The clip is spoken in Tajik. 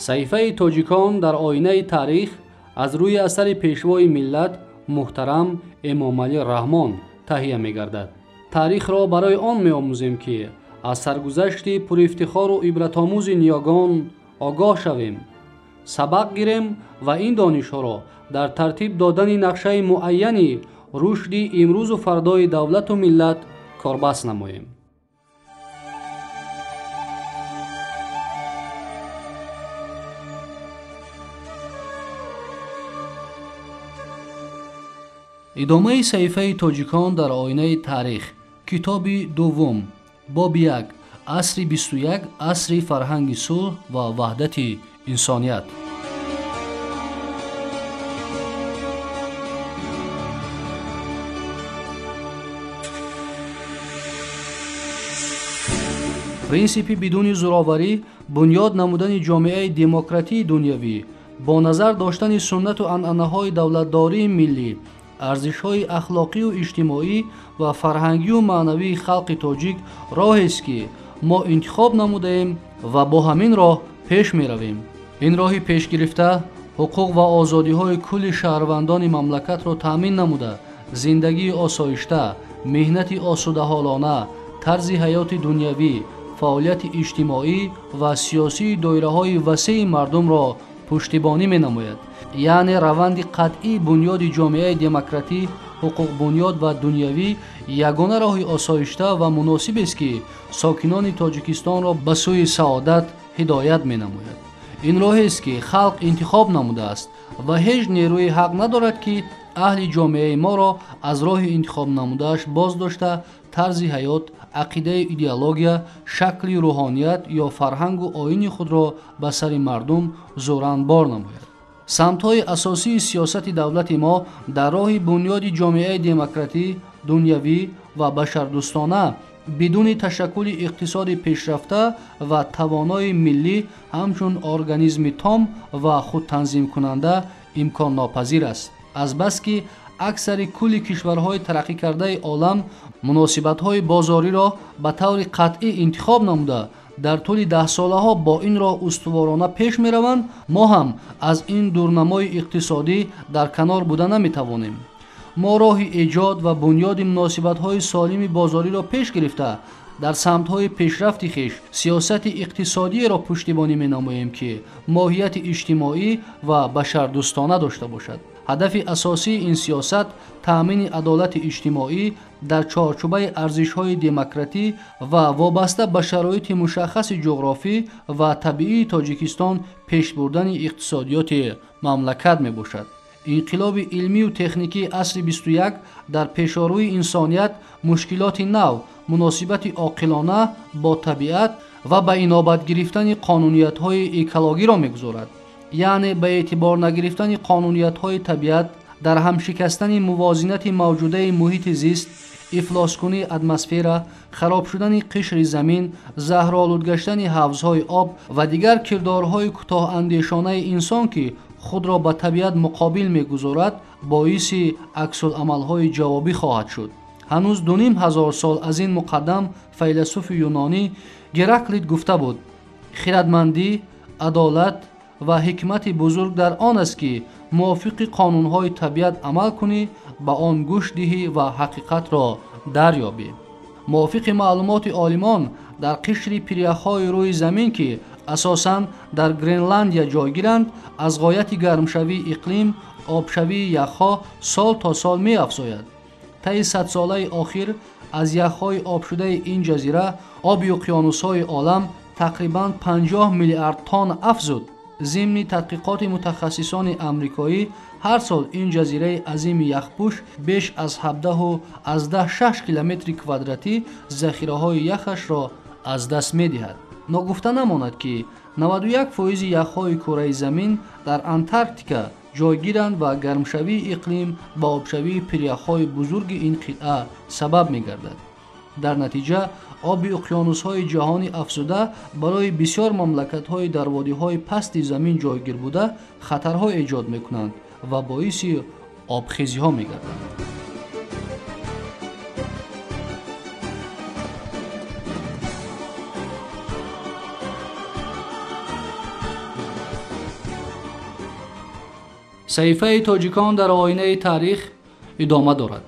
Саҳифаи тоҷикон дар оинаи таърих аз рӯи асари пешвои миллат муҳтарам Эмомалӣ Раҳмон таҳия мегардад. Таърихро барои он меомӯзем, ки аз саргузашти пурифтихору ибратомӯзи ниёгон огоҳ шавем, сабақ гирем ва ин донишҳоро дар тартиб додани нақшаи муайяни рушди имрӯзу фардои давлату миллат корбаст намоем. Идомаи саҳифаи тоҷикон дар оинаи таърих, китоби дуввум, боби 1, асри 21, асри фарҳанги сулҳ ва ваҳдати инсоният. Принсипи бидуни зӯроварӣ бунёд намудани ҷомеаи демократии дунявӣ бо назар доштани суннату анъанаҳои давлатдории миллӣ, арзишҳои ахлоқию иҷтимоӣ ва фарҳангию маънавии халқи тоҷик роҳест, ки мо интихоб намудаем ва бо ҳамин роҳ пеш меравем. Ин роҳи пешгирифта ҳуқуқ ва озодиҳои кулли шаҳрвандони мамлакатро таъмин намуда, зиндагии осоишта, меҳнати осудаҳолона, тарзи ҳаёти дунявӣ, фаъолияти иҷтимоӣ ва сиёсии доираҳои васеи мардумро пуштибонӣ менамояд. Яъне раванди қатъии бунёди ҷомеаи демократӣ, ҳуқуқбунёд ва дунявӣ ягона роҳи осоишта ва муносибест, ки сокинони Тоҷикистонро ба сӯи саодат ҳидоят менамояд. Ин роҳест, ки халқ интихоб намудааст ва ҳеҷ нерӯи ҳақ надорад, ки аҳли ҷомеаи моро аз роҳи интихоб намудааш боз дошта, тарзи ҳаёт, ақидаи идеология, шакли рӯҳоният ё фарҳангу оини худро ба сари мардум зӯран бор намояд. Самтҳои асосии сиёсати давлати мо дар роҳи бунёди ҷомеаи демократӣ, дунявӣ ва башардӯстона бидуни ташаккули иқтисоди пешрафта ва тавонои миллӣ ҳамчун организми том ва худтанзимкунанда имконнопазир аст. Азбаски аксари кулли кишварҳои тараққикардаи олам муносибатҳои бозориро ба таври қатъӣ интихоб намуда, дар тӯли даҳсолаҳо бо ин роҳ устуворона пеш мераванд, мо ҳам аз ин дурнамои иқтисодӣ дар канор буда наметавонем. Мо роҳи эҷод ва бунёди муносибатҳои солими бозориро пеш гирифта, дар самтҳои пешрафти хеш сиёсати иқтисодиеро пуштибонӣ менамоем, ки моҳияти иҷтимоӣ ва башардӯстона дошта бошад. Ҳадафи асосии ин сиёсат таъмини адолати иҷтимоӣ дар чорчӯбаи арзишҳои демократӣ ва вобаста ба шароити мушаххаси ҷуғрофӣ ва табиии Тоҷикистон пешбурдани иқтисодиёти мамлакат мебошад. Инқилоби илмию техникии асри 21 дар пешорӯи инсоният мушкилоти нав, муносибати оқилона бо табиат ва ба инобат гирифтани қонуниятҳои экологиро мегузорад. Яъне ба эътибор нагирифтани қонуниятҳои табиат, дар ҳамшикастани мувозинати мавҷудаи муҳити зист, ифлоскунии атмосфера, хароб шудани қишри замин, заҳролуд гаштани ҳавзҳои об ва дигар кирдорҳои кӯтоҳандешонаи инсон, ки худро ба табиат муқобил мегузорад, боиси аксуламалҳои ҷавобӣ хоҳад шуд. Ҳанӯз 2500 сол аз ин муқаддам файласуфи юнонӣ Гераклит гуфта буд: хирадмандӣ, адолат ва ҳикмати бузург дар он аст, ки мувофиқи қонунҳои табиат амал кунӣ, ба он гӯш диҳӣ ва ҳақиқатро дарёбӣ. Мувофиқи маълумоти олимон, дар қишри пиряхҳои рӯи замин, ки асосан дар Гренландия ҷойгиранд, аз ғояти гармшавии иқлим обшавии яхҳо сол то сол меафзояд. Таи садсолаи охир аз яхҳои обшудаи ин ҷазира оби уқёнусҳои олам тақрибан 50 миллиард тонна афзуд. Зимни тадқиқоти мутахассисони амрикоӣ ҳар сол ин ҷазираи азими яхпӯш беш аз 17,6 километри квадратӣ захираҳои яхашро аз даст медиҳад. Ногуфта намонад, ки 91% яхҳои кураи замин дар Антарктика ҷойгиранд ва гармшавии иқлим ба обшавии пиряхҳои бузурги ин қитъа сабаб мегардад. Дар натиҷа оби уқёнусҳои ҷаҳони афзуда барои бисёр мамлакатҳои дар водиҳои пасти замин ҷойгир буда хатарҳо эҷод мекунанд ва боиси обхезиҳо мегарданд. Саҳифаи тоҷикон дар оинаи таърих идома дорад.